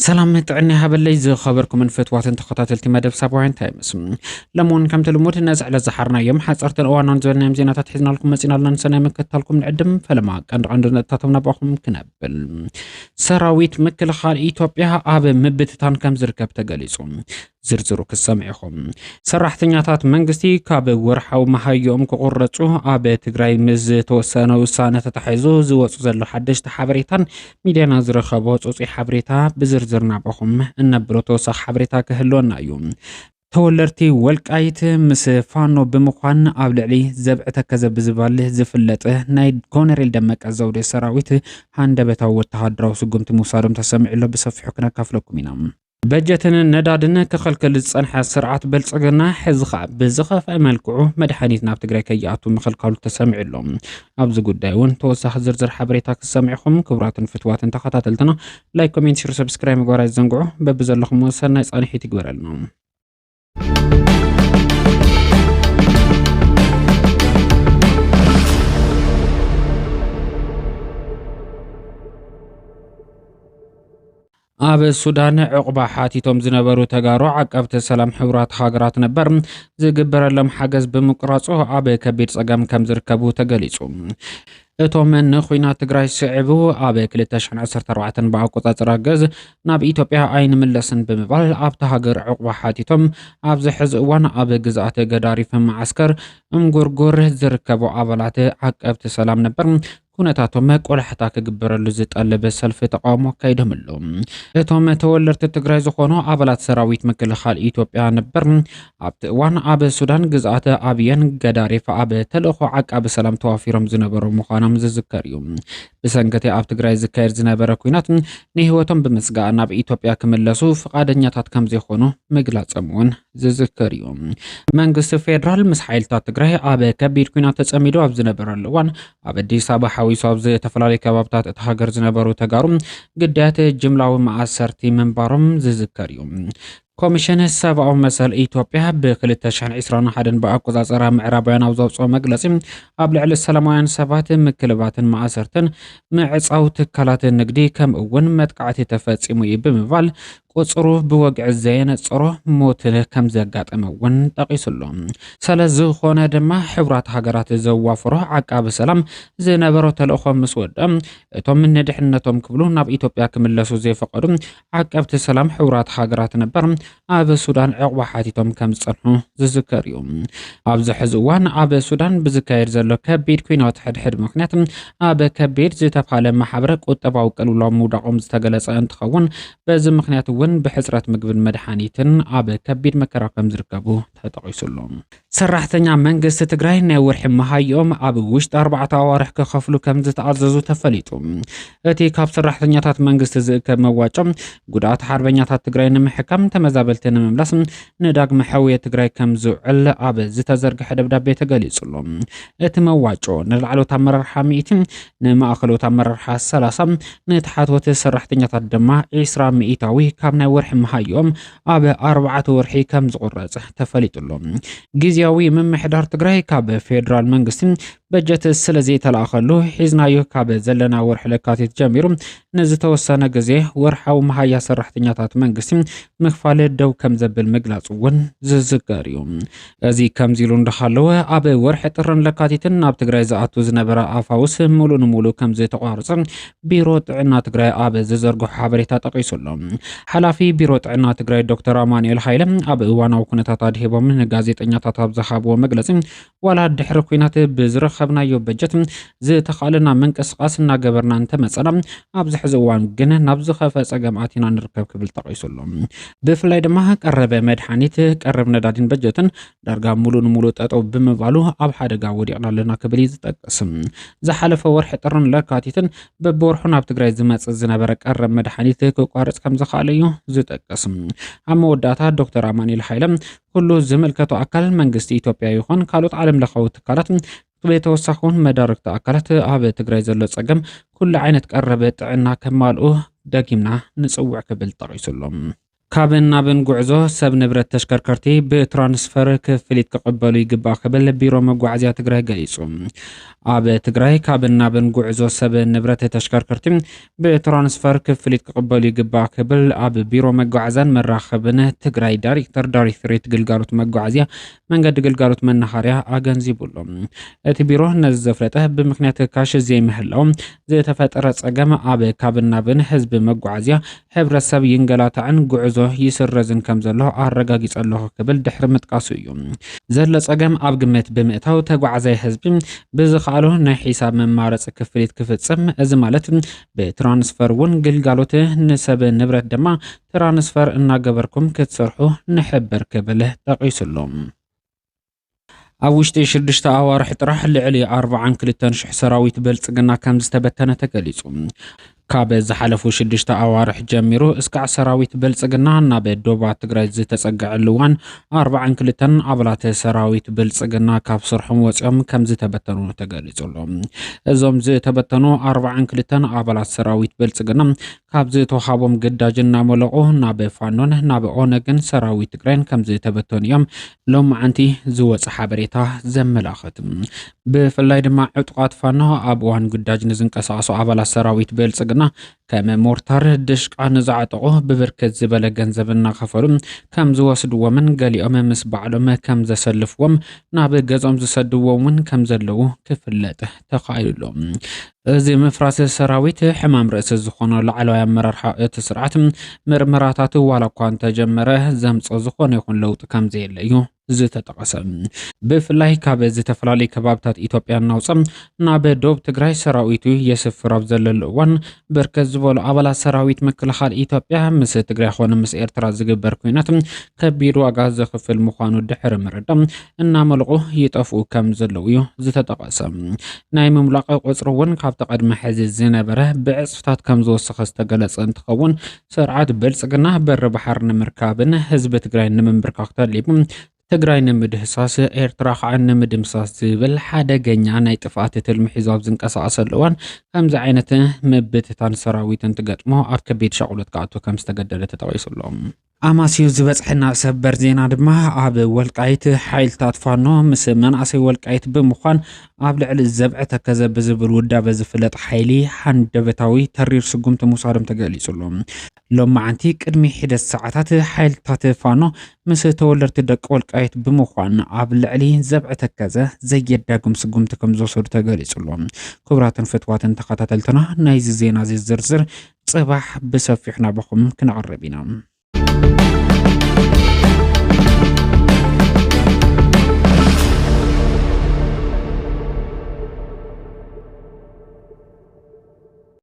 ሰላም ጥዕና ይሃበለይ ዝኸበርኩምን ፍትዋትን ተኸታተልቲ መደብ ሳባውያን ታይምስ። ለሞን ከምቲ ልሙድ ነዚ ዕለት ዝሓርናዮም ሓፀርትን እዋናን ዝበልናዮም ዜናታት ሒዝናልኩም መፂና ኣለና። ንሰናይ ምክትታልኩም ንዕድም። ፈለማ ቀንዲ ቀንዲ ነጥብታቶም ናባኹም ክነብል። ሰራዊት ምክልኻል ኢትዮጵያ ኣብ ምብትታን ከም ዝርከብ ተገሊጹ። ዝርዝሩ ክሰምዕ ኢኹም። ሰራሕተኛታት መንግስቲ ካብ ወርሓዊ መሃይኦም ክቑረጹ ኣብ ትግራይ ምስ ዝተወሰነ ውሳነ ተታሒዙ ዝወጹ ዘሎ ሓደሽቲ ሓበሬታን ሚድያና ዝረኸቦ ጽጹይ ሓበሬታ ብዝርዝር ናባኹም እነብሎ ተወሳኺ ሓበሬታ ክህልወና እዩ። ተወለድቲ ወልቃይት ምስ ፋኖ ብምዃን ኣብ ልዕሊ ዘብዒ ተከዘ ብዝባል ዝፍለጥ ናይ ኮነሬል ደመቀ ዘውዴ ሰራዊት ሃንደበታዊ ወተሃደራዊ ስጉምቲ ምውሳዶም ተሰሚዑ ኣሎ። ብሰፊሑ ክነካፍለኩም ኢና። በጀትን ነዳድን ክኸልክል ዝጸንሐ ስርዓት ብልጽግና ሕዚ ኸኣ ብዝኸፍአ መልክዑ መድሓኒት ናብ ትግራይ ከይኣቱ ምኽልካሉ ተሰሚዑ ኣሎ። ኣብዚ ጉዳይ እውን ተወሳኺ ዝርዝር ሓበሬታ ክሰምዕኹም። ክቡራትን ፍትዋትን ተኸታተልትና ላይክ፣ ኮሜንት፣ ሼር፣ ሰብስክራይብ ምግባር ኣይዘንግዑ። በብዘለኹም ሰናይ ጻንሒት ይግበረልና። ኣብ ሱዳን ዕቑባ ሓቲቶም ዝነበሩ ተጋሩ ዓቀብቲ ሰላም ሕቡራት ሃገራት ነበር ዝግበረሎም ሓገዝ ብምቁራጹ ኣብ ከቢድ ጸገም ከም ዝርከቡ ተገሊጹ። እቶም ንኹናት ትግራይ ስዒቡ ኣብ ክልተ ሽሕን ዓሰርተ ኣርባዕተን ብኣቆጻጽራ ግእዝ ናብ ኢትዮጵያ ኣይንምለስን ብምባል ኣብታ ሃገር ዕቑባ ሓቲቶም ኣብዚ ሕዚ እዋን ኣብ ግዝኣት ገዳሪፍ መዓስከር እምጉርጉር ዝርከቡ ኣባላት ዓቀብቲ ሰላም ነበር ኩነታቶም ቆላሕታ ክግበረሉ ዝጠልብ ሰልፊ ተቃውሞ ኣካይዶም ኣለዉ። እቶም ተወለድቲ ትግራይ ዝኾኑ ኣባላት ሰራዊት ምክልኻል ኢትዮጵያ ነበር ኣብቲ እዋን ኣብ ሱዳን ግዝኣት ኣብየን ገዳሪፍ ኣብ ተልእኾ ዓቃቢ ሰላም ተዋፊሮም ዝነበሩ ምዃኖም ዝዝከር እዩ። ብሰንኪ እቲ ኣብ ትግራይ ዝካየድ ዝነበረ ኲናት ንህይወቶም ብምስጋእ ናብ ኢትዮጵያ ክምለሱ ፍቓደኛታት ከም ዘይኾኑ ምግላጾም እውን ዝዝከር እዩ። መንግስቲ ፌደራል ምስ ሓይልታት ትግራይ ኣብ ከቢድ ኲናት ተጸሚዱ ኣብ ዝነበረሉ እዋን ኣብ ኣዲስ ኣበባ ሓዊሱ ኣብ ዝተፈላለዩ ከባብታት እታ ሃገር ዝነበሩ ተጋሩ ግዳያት ጅምላዊ መኣሰርቲ ምንባሮም ዝዝከር እዩ። ኮሚሽን ሰብኣዊ መሰል ኢትዮጵያ ብ2021 ብኣቆጻጽራ ምዕራባውያን ኣብ ዘውፅኦ መግለጺ ኣብ ልዕሊ ሰላማውያን ሰባት ምክልባትን ማእሰርትን ምዕጻው ትካላት ንግዲ ከምኡ እውን መጥቃዕቲ ተፈጺሙ እዩ ብምባል ቁጽሩ ብወግዒ ዘየነጸሮ ሞት ከም ዘጋጠመ እውን ጠቒሱ ኣሎ። ስለ ዝኾነ ድማ ሕቡራት ሃገራት ዘዋፈሮ ዓቃቢ ሰላም ዝነበሮ ተልእኾ ምስ ወደ እቶም ንድሕነቶም ክብሉ ናብ ኢትዮጵያ ክምለሱ ዘይፈቐዱ ዓቀብቲ ሰላም ሕቡራት ሃገራት ነበር ኣብ ሱዳን ዕቑባ ሓቲቶም ከም ዝጸንሑ ዝዝከር እዩ። ኣብዚ ሕዚ እዋን ኣብ ሱዳን ብዝካየድ ዘሎ ከቢድ ኲናት ሕድሕድ ምኽንያት ኣብ ከቢድ ዝተፋለ ማሕበረ ቁጠባዊ ቅልውላው ምውዳቖም ዝተገለጸ እንትኸውን በዚ ምኽንያት እውን ብሕጽረት ምግብን መድሓኒትን ኣብ ከቢድ መከራ ከም ዝርከቡ ተጠቒሱ ኣሎ። ሰራሕተኛ መንግስቲ ትግራይ ናይ ወርሒ መሃይኦም ኣብ ውሽጢ ኣርባዕተ ኣዋርሕ ክኸፍሉ ከም ዝተኣዘዙ ተፈሊጡ። እቲ ካብ ሰራሕተኛታት መንግስቲ ዝእከብ መዋጮ ጉድኣት ሓርበኛታት ትግራይ ንምሕካም፣ ተመዛበልቲ ንምምላስ፣ ንዳግመ ሕውየት ትግራይ ከም ዝውዕል ኣብ ዝተዘርግሐ ደብዳቤ ተገሊጹ ኣሎ። እቲ መዋጮ ንላዕለዎት ኣመራርሓ ሚእቲ፣ ንማእኸሎት ኣመራርሓ ሰላሳ፣ ንታሕተዎት ሰራሕተኛታት ድማ ዒስራ ሚእታዊ ካብ ናይ ወርሒ መሃይኦም ኣብ ኣርባዕተ ወርሒ ከም ዝቑረጽ ተፈሊጡ ኣሎ። ግዝያዊ ምምሕዳር ትግራይ ካብ ፌደራል መንግስቲ በጀት ስለ ዘይተላእኸሉ ሒዝናዮ ካብ ዘለና ወርሒ ለካቲት ጀሚሩ ንዝተወሰነ ግዜ ወርሓዊ መሃያ ሰራሕተኛታት መንግስቲ ምኽፋል ደው ከም ዘብል ምግላጹ እውን ዝዝከር እዩ። እዚ ከምዚ ኢሉ እንዳሃለወ ኣብ ወርሒ ጥርን ለካቲትን ናብ ትግራይ ዝኣቱ ዝነበረ ኣፋውስ ሙሉ ንሙሉ ከም ዝተቋረጸ ቢሮ ጥዕና ትግራይ ኣብ ዝዘርግሖ ሓበሬታ ጠቒሱ ኣሎ። ሓላፊ ቢሮ ጥዕና ትግራይ ዶክተር ኣማኑኤል ሃይለ ኣብ እዋናዊ ኩነታት ኣድሂቦም ንጋዜጠኛታት ኣብ ዝሃብዎ መግለጺ ዋላ ድሕሪ ኲናት ብዝረኸብናዮ በጀት ዝተኻእለና ምንቅስቓስ እናገበርና እንተመጸና ኣብዚ ሕዚ እዋን ግን ናብ ዝኸፍአ ጸገም ኣቲና ንርከብ ክብል ጠቒሱ ኣሎ። ብፍላይ ድማ ቀረበ መድሓኒት፣ ቀረብ ነዳዲን በጀትን ዳርጋ ሙሉ ንሙሉ ጠጠው ብምባሉ ኣብ ሓደጋ ወዲቕና ኣለና ክብል እዩ ዝጠቅስ። ዝሓለፈ ወርሒ ጥርን ለካቲትን በብወርሑ ናብ ትግራይ ዝመጽእ ዝነበረ ቀረብ መድሓኒት ክቋርጽ ከም ዝኸኣለ እዩ ዝጠቅስ። ኣብ መወዳእታ ዶክተር ኣማኑኤል ሃይለ ኩሉ ዝምልከቶ ኣካል መንግስቲ ኢትዮጵያ ይኹን ካልኦት ዓለም ለኻዊ ትካላት ብተወሳኺ እውን መዳርግቲ ኣካላት ኣብ ትግራይ ዘሎ ጸገም ኩሉ ዓይነት ቀረብ ጥዕና ከማልኡ ደጊምና ንጽውዕ ክብል ጠቒሱ ኣሎ። ካብን ናብን ጉዕዞ ሰብ ንብረት ተሽከርከርቲ ብትራንስፈር ክፍሊት ክቕበሉ ይግባእ ክብል ቢሮ መጓዓዝያ ትግራይ ገሊጹ። ኣብ ትግራይ ካብን ናብን ጉዕዞ ሰብ ንብረት ተሽከርከርቲ ብትራንስፈር ክፍሊት ክቕበሉ ይግባእ ክብል ኣብ ቢሮ መጓዓዝያን መራኸብን ትግራይ ዳይሬክተር ዳይሬክቶሬት ግልጋሎት መጓዓዝያ መንገዲ ግልጋሎት መናሃርያ ኣገንዚቡ ኣሎ። እቲ ቢሮ ነዚ ዘፍለጠ ብምኽንያት ካሽ ዘይምህላው ዝተፈጠረ ጸገም ኣብ ካብን ናብን ህዝቢ መጓዓዝያ ሕብረተሰብ ይንገላታዕን ጉዕዞ ይስረዝን ከም ዘሎ ኣረጋጊጸ ኣለኹ ክብል ድሕሪ ምጥቃሱ እዩ። ዘሎ ጸገም ኣብ ግምት ብምእታው ተጓዓዛይ ህዝቢ ብዝኸኣሎ ናይ ሒሳብ መማረጺ ክፍሊት ክፍጽም፣ እዚ ማለት ብትራንስፈር እውን ግልጋሎት ንሰብ ንብረት ድማ ትራንስፈር እናገበርኩም ክትሰርሑ ንሕብር ክብል ጠቒሱሉ። ኣብ ውሽጢ ሽዱሽተ ኣዋርሕ ጥራሕ ልዕሊ ኣርባዓን ክልተን ሽሕ ሰራዊት ብልጽግና ከም ዝተበተነ ተገሊጹ። ካብ ዝሓለፉ ሽዱሽተ ኣዋርሕ ጀሚሩ እስካዕ ሰራዊት ብልጽግና ናብ ዶባት ትግራይ ዝተጸግዐሉ እዋን ኣርባዓን ክልተን ኣባላት ሰራዊት ብልጽግና ካብ ስርሖም ወጺኦም ከም ዝተበተኑ ተገሊጹ ኣሎ። እዞም ዝተበተኑ ኣርባዓን ክልተን ኣባላት ሰራዊት ብልጽግና ካብ ዝተውሃቦም ግዳጅ እናመለቑ ናብ ፋኖን ናብ ኦነግን ሰራዊት ትግራይን ከም ዝተበተኑ እዮም ሎማዓንቲ ዝወፀ ሓበሬታ ዘመላኽት። ብፍላይ ድማ ዕጡቓት ፋኖ ኣብ እዋን ግዳጅ ንዝንቀሳቐሱ ኣባላት ሰራዊት ብልጽግና ከም ሞርታር፣ ድሽቃ ንዝዓጠቑ ብብርክት ዝበለ ገንዘብ እናኸፈሉ ከም ዝወስድዎምን ገሊኦም ምስ ባዕሎም ከም ዘሰልፍዎም ናብ ገጾም ዝሰድዎም እውን ከም ዘለዉ ክፍለጥ ተኻኢሉ ኣሎ። እዚ ምፍራስ ሰራዊት ሕማም ርእሲ ዝኾነ ላዕለዋይ ኣመራርሓ እቲ ስርዓት ምርመራታት ዋላ እኳ እንተጀመረ ዘምጾ ዝኾነ ይኹን ለውጢ ከም ዘየለ እዩ ዝተጠቐሰ። ብፍላይ ካብ ዝተፈላለዩ ከባብታት ኢትዮጵያ እናውፀ ናብ ዶብ ትግራይ ሰራዊቱ የስፍር ኣብ ዘለሉ እዋን ብርክት ዝበሉ ኣባላት ሰራዊት ምክልኻል ኢትዮጵያ ምስ ትግራይ ኮነ ምስ ኤርትራ ዝግበር ኩናት ከቢድ ዋጋ ዘኽፍል ምዃኑ ድሕሪ ምርዳእ እናመለቑ ይጠፍኡ ከም ዘለዉ እዩ ዝተጠቐሰ። ናይ ምምላቕ ቁፅሪ እውን ካብቲ ቅድሚ ሕዚ ዝነበረ ብዕፅፍታት ከም ዝወሰኸ ዝተገለጸ እንትኸውን፣ ስርዓት ብልጽግና በሪ ባሕር ንምርካብን ህዝቢ ትግራይ ንምንብርካኽ ተሊሙ ትግራይ ንምድህሳስ ኤርትራ ከዓ ንምድምሳስ ዝብል ሓደገኛ ናይ ጥፍኣት ትልሚ ሒዙ ኣብ ዝንቀሳቐሰሉ እዋን ከምዚ ዓይነት ምብትታን ሰራዊት እንትገጥሞ ኣብ ከቢድ ሻቕሎት ክኣቱ ከም ዝተገደደ ተጠቒሱ ኣሎ። ኣማስዩ ዝበጽሐና ሰበር ዜና ድማ ኣብ ወልቃይት ሓይልታት ፋኖ ምስ መናእሰይ ወልቃይት ብምዃን ኣብ ልዕሊ ዘብዐ ተከዘ ብዝብል ውዳበ ዝፍለጥ ሓይሊ ሃንደበታዊ ተሪር ስጉምቲ ምውሳዶም ተገሊጹ ኣሎ። ሎማዓንቲ ቅድሚ ሒደት ሰዓታት ሓይልታት ፋኖ ምስ ተወለድቲ ደቂ ወልቃይት ብምዃን ኣብ ልዕሊ ዘብዐ ተከዘ ዘየዳግም ስጉምቲ ከም ዝወሰዱ ተገሊጹ ኣሎ። ክቡራትን ፍትዋትን ተኸታተልትና ናይዚ ዜና እዚ ዝርዝር ጽባሕ ብሰፊሑ ናባኹም ክነቕርብ ኢና።